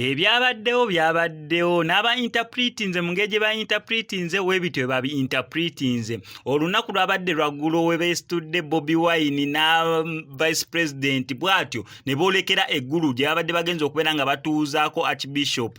Ebyabaddewo byabaddewo, n'aba interpretinze mu ngeri gye ba interpretinze, weebityo babi interpretinze. Olunaku lwabadde lwaggulo we beesitudde Bobi Wine n'a vice president, bw'atyo ne boolekera eggulu gye babadde bagenza okubeera nga batuuzaako Archbishop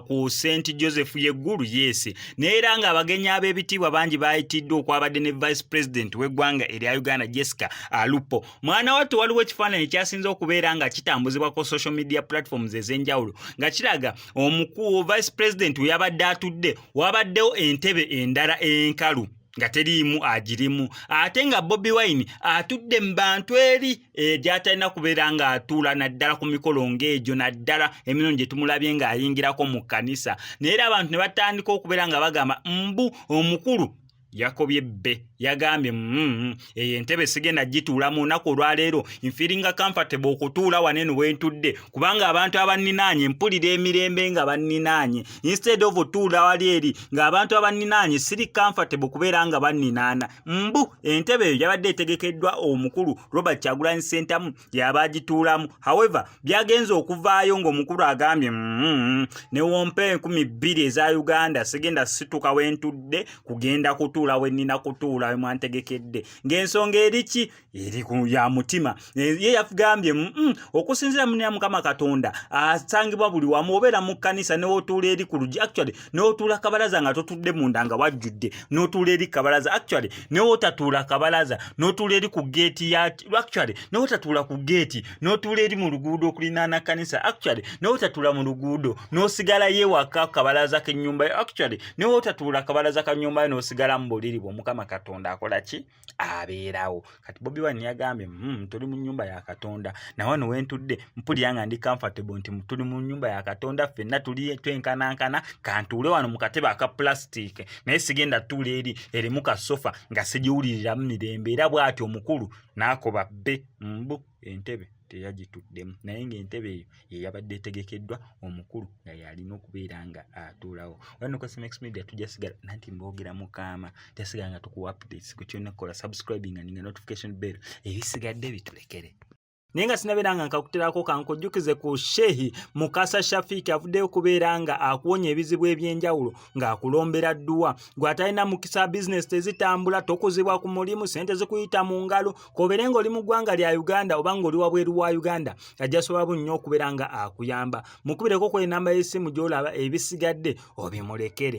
ku St Joseph y'eggulu. Yes, naye era ng'abagenyi ab'ebitiibwa bangi bayitiddwa, okwabadde ne vice president w'eggwanga erya Uganda, Jessica Alupo. Mwana wattu, waliwo ekifaananyi ekyasinze okubeera nga kitambuzibwa ku social media platforms ez'enjawulo nga kiraga omukulu vice president we yabadde atudde wabaddewo entebe endala enkalu nga teriimu agirimu, ate nga Bobi Wine atudde mu bantu eri gy'atalina kubeera ng'atuula, naddala ku mikolo ng'egyo, naddala emirundi gye tumulabye ng'ayingirako mu kkanisa. Naye era abantu ne batandika okubeera nga bagamba mbu omukulu yakobye bbe, yagambye, eyo entebe sigenda gituulamu. Olunaku olwaleero nfeelinga comfortable okutuula wano eno wentudde, kubanga abantu abanninaanye mpulira emirembe nga banninaanye, instead of otuula wali eri ng'abantu abanninaanye siri comfortable kubeera nga banninaana." Mbu entebe eyo yabadde etegekeddwa omukulu Robert Kyagulanyi Ssentamu, yaba agituulamu. However, byagenze okuvaayo ng'omukulu agambye, ne wompa 2000 eza Uganda, sigenda situka wentudde kugenda kutuula we nnina kutuula we mwantegekedde." Ng'ensonga eri ki? Eri ku ya mutima. Ye yagambye, okusinziira munira Mukama Katonda asangibwa buli wamu. Obeera mu kkanisa newotuula eri ku luggi, actually n'otuula kabalaza nga totudde munda nga wajjudde, n'otuula eri kabalaza, actually newotatuula kabalaza n'otuula eri ku geeti ya, actually newotatuula ku geeti n'otuula eri mu luguudo okulinaana kkanisa, actually newotatuula mu luguudo n'osigalayo ewaka kabalaza k'ennyumba yo, actually newotatuula kabalaza ka nnyumba yo n'osigala mu buliri bwo, Mukama Katonda akola ki? Abeerawo. Kati Bobi Wine yagambye, tuli mu nnyumba ya Katonda, nawe wano wentudde mpulira nga ndi comfortable nti tuli mu nnyumba ya Katonda, ffenna tuli twenkanankana. Kantuule wano mu katebe aka plastic, naye sigenda tuula eri erimu kasofa nga sigiwuliriramu mirembe." Era bw'atyo omukulu n'akoba bbe mbu entebe teyagituddemu, naye ng'entebe eyo yeyabadde etegekeddwa omukulu nga yalina okubeera nga atuulawo. Wano ku SMX Media tujja sigala nanti mboogera mukaama, tasigala nga tukuwa updates ku kyonna. Kukola subscribing nga notification bell, ebisigadde bitulekere. Naye nga sinabeera nga nkakuterako, kankujjukize ku Shehi Mukasa Shafiiki, avuddeyo okubeera nga akuwonya ebizibu ebyenjawulo ng'akulombera dduwa. Gwe atalina mukisa, bizinesi tezitambula, tokuzibwa ku mulimu, sente zikuyita mu ngalo, k'obeere ng'oli mu ggwanga lya Uganda oba ng'oli wabweru wa Uganda, ajja sobola nnyo okubeera nga akuyamba. Mukubireko ku enamba y'essimu gy'olaba, ebisigadde obimulekere.